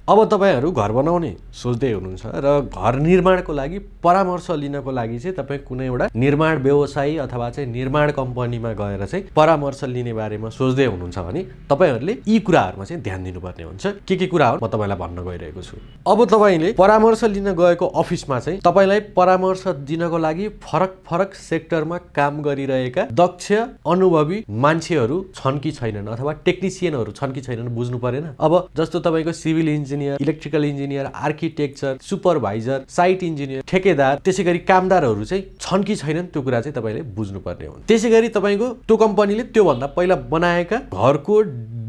अब तपाईहरु घर बनाउने सोच्दै हुनुहुन्छ र घर निर्माणको लागि परामर्श लिनको लागि चाहिँ तपाई कुनै एउटा निर्माण व्यवसायी अथवा चाहिँ निर्माण कम्पनीमा गएर चाहिँ परामर्श लिने बारेमा सोच्दै हुनुहुन्छ भने तपाईहरुले यी कुराहरुमा चाहिँ ध्यान दिनुपर्ने हुन्छ। के कुरा हो म तपाईलाई भन्न गइरहेको छु। अब तपाईले परामर्श लिन गएको अफिसमा चाहिँ तपाईलाई परामर्श दिनको लागि फरक सेक्टरमा काम गरिरहेका दक्ष अनुभवी मान्छेहरु छन् कि छैनन् अथवा टेक्निशियनहरु छन् कि छैनन् बुझ्नु पर्दैन। अब जस्तो तपाईको civil engineer, electrical engineer, architecture, supervisor, site engineer, ठेकेदार, त्यसैगरी कामदारहरु चाहिँ छन् कि छैनन् त्यो कुरा चाहिँ तपाईले बुझ्नु पर्ने हुन्छ। त्यसैगरी तपाईको त्यो कम्पनीले त्यो भन्दा पहिला बनाएका घरको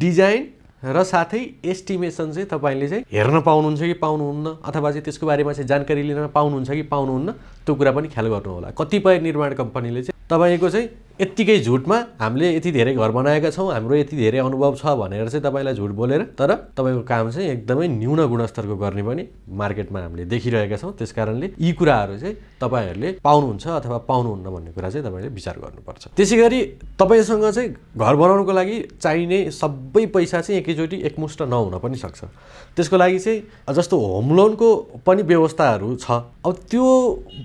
डिजाइन र साथै एस्टिमेसन चाहिँ तपाईले चाहिँ हेर्न पाउनुहुन्छ कि पाउनुहुन्न अथवा चाहिँ त्यसको बारेमा चाहिँ जानकारी लिन पाउनुहुन्छ कि पाउनुहुन्न त्यो कुरा पनि ख्याल गर्नु होला। कतिपय निर्माण कम्पनीले चाहिँ तपाईको चाहिँ यतिकै झुटमा हामीले यति धेरै घर बनाएका छौं, हाम्रो यति धेरै अनुभव छ भनेर चाहिँ तपाईलाई झुट बोलेर तर तपाईको काम चाहिँ एकदमै न्यून गुणस्तरको गर्ने पनि मार्केटमा हामीले देखिरहेका छौं। त्यसकारणले यी कुराहरु चाहिँ तपाईहरुले पाउनुहुन्छ अथवा पाउनुहुन्न भन्ने कुरा चाहिँ तपाईले विचार गर्नुपर्छ। त्यसैगरी तपाईसँग चाहिँ घर बनाउनको लागि चाहिने सबै पैसा चाहिँ एकैचोटी एकमुष्ट नहुन पनि सक्छ। त्यसको लागि चाहिँ जस्तो होम लोनको पनि व्यवस्थाहरु छ। अब त्यो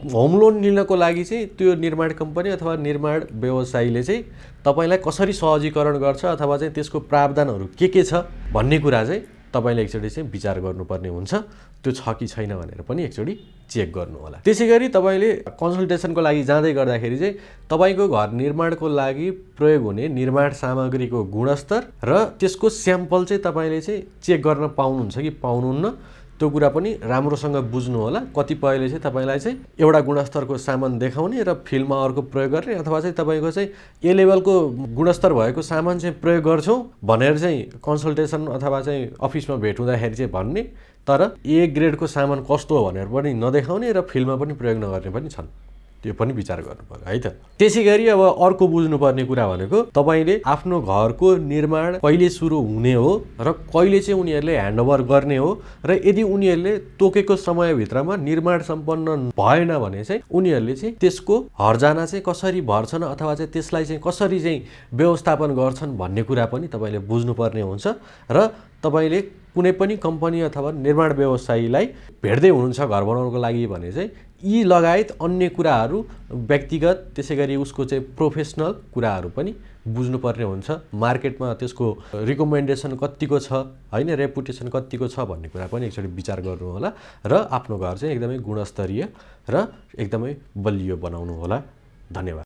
होम लोन लिनको लागि चाहिँ त्यो निर्माण कम्पनी अथवा निर्माण व्यवसायीले चाहिँ तपाईलाई कसरी सहजीकरण गर्छ अथवा चाहिँ त्यसको प्रावधानहरु के छ भन्ने कुरा चाहिँ तपाईले एकचोटी चाहिँ विचार गर्नुपर्ने हुन्छ। त्यो छ कि छैन भनेर पनि एकचोटी चेक गर्नु होला। त्यसैगरी तपाईले कन्सल्टेसनको लागि जाँदै गर्दाखेरि चाहिँ तपाईको घर निर्माणको लागि प्रयोग हुने निर्माण सामग्रीको गुणस्तर र त्यसको स्याम्पल चाहिँ तपाईले चाहिँ चेक गर्न पाउनुहुन्छ कि पाउनुहुन्न त्यो कुरा पनि राम्रोसँग बुझ्नु होला। कतिपयले चाहिँ तपाईलाई चाहिँ एउटा गुणस्तरको सामान देखाउने र फिल्डमा अर्को प्रयोग गर्ने अथवा चाहिँ तपाईको चाहिँ ए लेभलको गुणस्तर भएको सामान चाहिँ प्रयोग गर्छौं भनेर चाहिँ कन्सल्टेसन अथवा चाहिँ अफिसमा भेट हुँदाखेरि चाहिँ भन्ने तर ए ग्रेडको सामान कस्तो हो भनेर पनि नदेखाउने र फिल्डमा पनि प्रयोग नगर्ने पनि छन्। त्यो पनि विचार गर्नुपर्छ है त। त्यसैगरी अब अर्को बुझ्नुपर्ने कुरा भनेको तपाईले आफ्नो घरको निर्माण कहिले सुरु हुने हो र कहिले चाहिँ उनीहरुले ह्यान्डओभर गर्ने हो र यदि उनीहरुले तोकेको समयभित्रमा निर्माण सम्पन्न भएन भने चाहिँ उनीहरुले चाहिँ त्यसको हर्जाना चाहिँ कसरी भर्छन् अथवा चाहिँ त्यसलाई चाहिँ कसरी चाहिँ व्यवस्थापन गर्छन् भन्ने कुरा पनि तपाईले बुझ्नुपर्ने हुन्छ। र तपाईले कुनै पनि कम्पनी अथवा निर्माण व्यवसायीलाई भेट्दै हुनुहुन्छ घर बनाउनको लागि भने चाहिँ यी लगायत अन्य कुराहरु व्यक्तिगत त्यसैगरी उसको चाहिँ प्रोफेसनल कुराहरु पनि बुझ्नुपर्ने हुन्छ। मार्केटमा त्यसको रिकमेन्डेसन कतिको छ हैन, रेपुटेसन कतिको छ भन्ने कुरा पनि एकचोटी विचार गर्नु होला र आफ्नो घर चाहिँ एकदमै गुणस्तरीय र एकदमै बलियो बनाउनु होला। धन्यवाद।